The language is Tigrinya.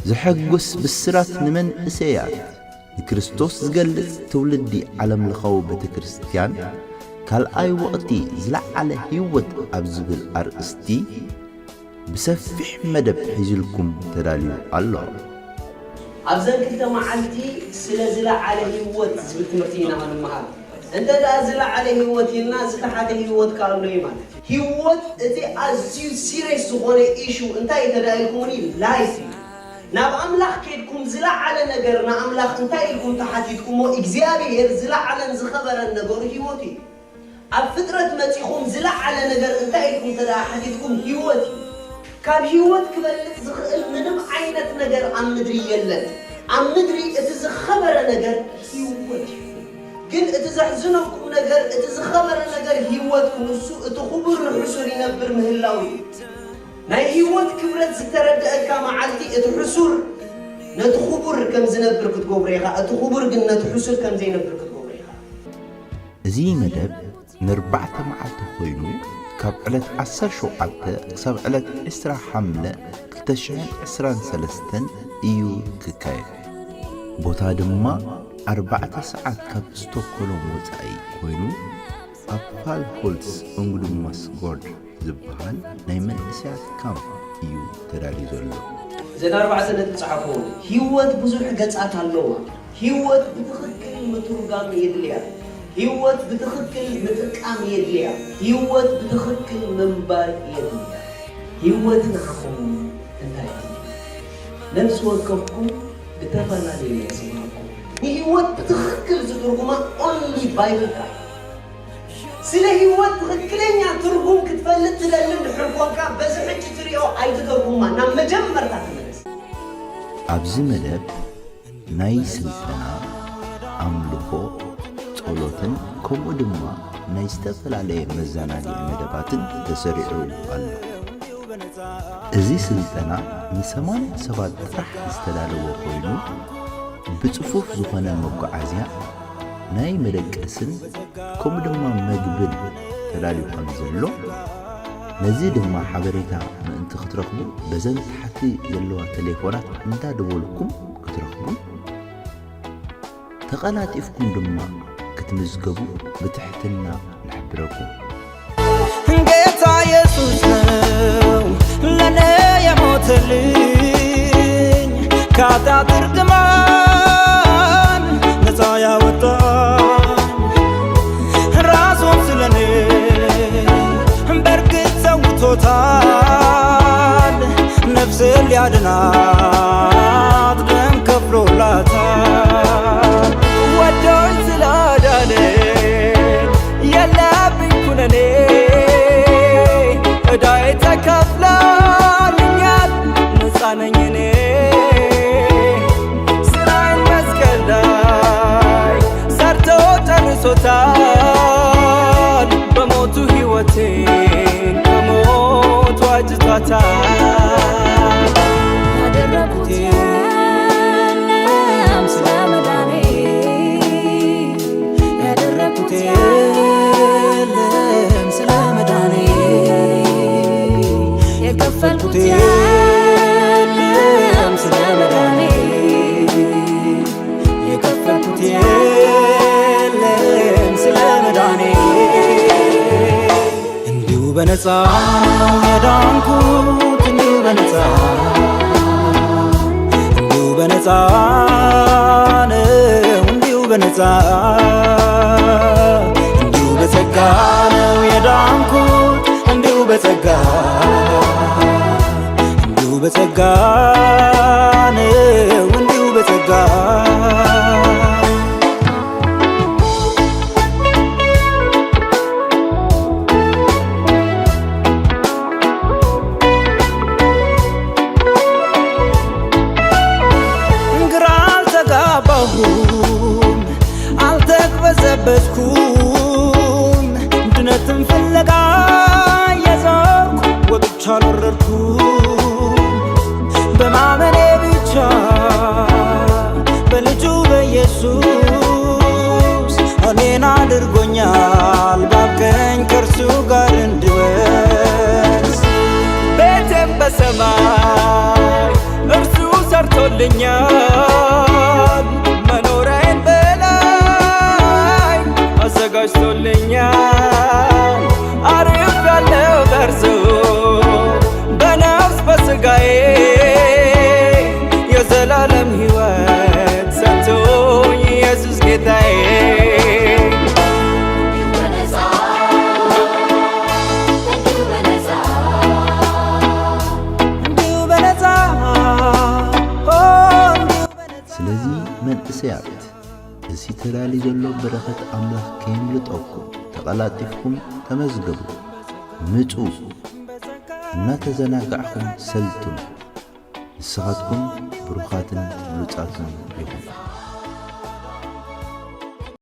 ዘሐጉስ ብስራት ንመንእሰያት፣ ንክርስቶስ ዝገልጽ ትውልዲ ዓለምለኻዊ ቤተ ክርስቲያን ካልኣይ ወቕቲ ዝለዓለ ህይወት ኣብ ዝብል ኣርእስቲ ብሰፊሕ መደብ ሒዝልኩም ተዳልዩ ኣሎ። ኣብዘን ክልተ መዓልቲ ስለ ዝለዓለ ህይወት ዝብል ትምህርቲ ኢና ክንመሃር። እንተ ደኣ ዝለዓለ ህይወት ኢልና ዝተሓተ ህይወት ከ ኣሎ እዩ ማለት እዩ። ህይወት እቲ ኣዝዩ ሲሪየስ ዝኾነ ኢሹ እንታይ እዩ ተዳኢልኩምኒ? ላይፍ እዩ። ናብ ኣምላኽ ከድኩም ዝለዓለ ነገር ንኣምላኽ እንታይ ኢልኩም ተሓቲትኩሞ? እግዚኣብሔር ዝለዓለን ዝኸበረን ነገሩ ህይወት እዩ። ኣብ ፍጥረት መጺኹም ዝለዓለ ነገር እንታይ ኢልኩም እንተ ደኣ ሓቲትኩም ህይወት እዩ። ካብ ህይወት ክበልጽ ዝኽእል ምንም ዓይነት ነገር ኣብ ምድሪ የለን። ኣብ ምድሪ እቲ ዝኸበረ ነገር ህይወት እዩ። ግን እቲ ዘሕዝነኩም ነገር እቲ ዝኸበረ ነገር ህይወትኩም እሱ እቲ ክቡር ንሕሱር ይነብር ምህላው እዩ። ናይ ህይወት ክብረት ዝተረደአካ መዓልቲ እቲ ሕሱር ነቲ ክቡር ከም ዝነብር ክትገብሮ ኢኻ፣ እቲ ክቡር ግን ነቲ ሕሱር ከም ዘይነብር ክትገብሮ ኢኻ። እዚ መደብ ንርባዕተ መዓልቲ ኮይኑ ካብ ዕለት ዓሰርተ ሸውዓተ ክሳብ ዕለት ዕስራ ሓምለ ክልተ ሽሕን ዕስራን ሰለስተን እዩ ክካየድ። ቦታ ድማ ኣርባዕተ ሰዓት ካብ ስቶክሆልም ወጻኢ ኮይኑ ኣብ ፋልሆልትስ ኡንግዱማስጎርድ ዝበሃል ናይ መንእሰያት ካምፕ እዩ ተዳልዩ ዘሎ። እዘን ኣርባዕተ ነጥቢ ጸሓፍዎ። ህይወት ብዙሕ ገጻት ኣለዋ። ህይወት ብትኽክል ምትርጓም የድልያ። ህይወት ብትኽክል ምጥቃም የድልያ። ህይወት ብትኽክል ምንባር የድልያ። ህይወት ንዓኹም እንታይ እዩ? ነፍሲ ወከፍኩም ብተፈላለየ መልሲ ይሃብኩም። ንህይወት ብትኽክል ዝትርጉማ ኦንሊ ባይብል ጥራይ። ስለ ህይወት ትኽክለኛ ትርጉም ክትፈልጥ ትደሊ እንድሕር ኮንካ፣ በዚ ሕጂ ትሪኦ ኣይትተርጉማ፣ ናብ መጀመርታ ተመለስ። ኣብዚ መደብ ናይ ስልጠና፣ ኣምልኾ፣ ጸሎትን ከምኡ ድማ ናይ ዝተፈላለየ መዘናግዒ መደባትን ተሰሪዑ ኣሎ። እዚ ስልጠና ንሰማንያ ሰባት ጥራሕ ዝተዳለወ ኮይኑ፣ ብጽፉፍ ዝኾነ መጓዓዝያ፣ ናይ መደቀስን ከምኡ ድማ መግብን ተዳልዩ ከም ዘሎ፣ ነዚ ድማ ሓበሬታ ምእንቲ ክትረኽቡ በዘን ታሕቲ ዘለዋ ቴሌፎናት እንዳደወልኩም ክትረኽቡ፣ ተቐላጢፍኩም ድማ ክትምዝገቡ ብትሕትና ንሕብረኩም። ጌታ ኢየሱስ ነው ለኔ የሞተልኝ፣ ከኃጢአት እርግማን ነፃ ያወጣኝ። ራሱን ስለኔ በእርግጥ ሰውቶታል፣ ነፍሴን ሊያድናት ደም ከፍሎላታል። ወዶኝ ስላዳነኝ የለብኝ ኩነኔ፣ ዕዳዬ ተከፍሎልኛል፣ ነፃ ነኝ እኔ። ስራዬን መስቀል ላይ ሰርቶ ጨርሶታል፣ በሞቱ ሕይወቴን ከሞት ዋጅቷታል። ያደረኩት የለም ስለ መዳኔ፣ ያደረኩት የለም ስለ መዳኔ፣ የከፈልኩት የለም ስለ መዳኔ፣ የከፈልኩት የለም ስለ መዳኔ። እንዲሁ በነፃ ነው የዳንኩት፣ እንዲሁ በነፃ፣ እንዲሁ በነፃ ነው፣ እንዲሁ በነፃ፣ እንዲሁ በጸጋ ነው የዳንኩት፣ እንዲሁ በጸጋ፣ እንዲሁ በጸጋ ነው፣ እንዲሁ በጸጋ። ግራ አልተጋባሁም፣ አልተቅበዘበዝኩም፣ ድነትን ፍለጋ እየዞርኩ ወጥቼ አልወረድኩም። በማመኔ ብቻ በልጁ በኢየሱስ እኔን አድርጎኛል በአብ ቀኝ ከእርሱ ጋር እንድወርስ። ቤቴም በሰማይ እርሱ ሰርቶ ልኛል መኖሪያዬን በላይ አዘጋጅቶልኛል። አርፍ ያለው በርሱ በነፍስ በስጋዬ የዘላለም ሕይወት ሰጥቶኝ ኢየሱስ ጌታዬ። እንዲሁ በነፃ፣ ኦ፣ እንዲሁ በነፃ። ስለዚ መንእሰያት፣ እዚ ተዳልዩ ዘሎ በረኸት ኣምላኽ ከየምልጠኩም ተቐላጢፍኩም ተመዝገቡ። ምጹ፣ እናተዘናጋዕኩም ሰልጥኑ። ንስኻትኩም ብሩኻትን ብሉጻትን ኢኹም።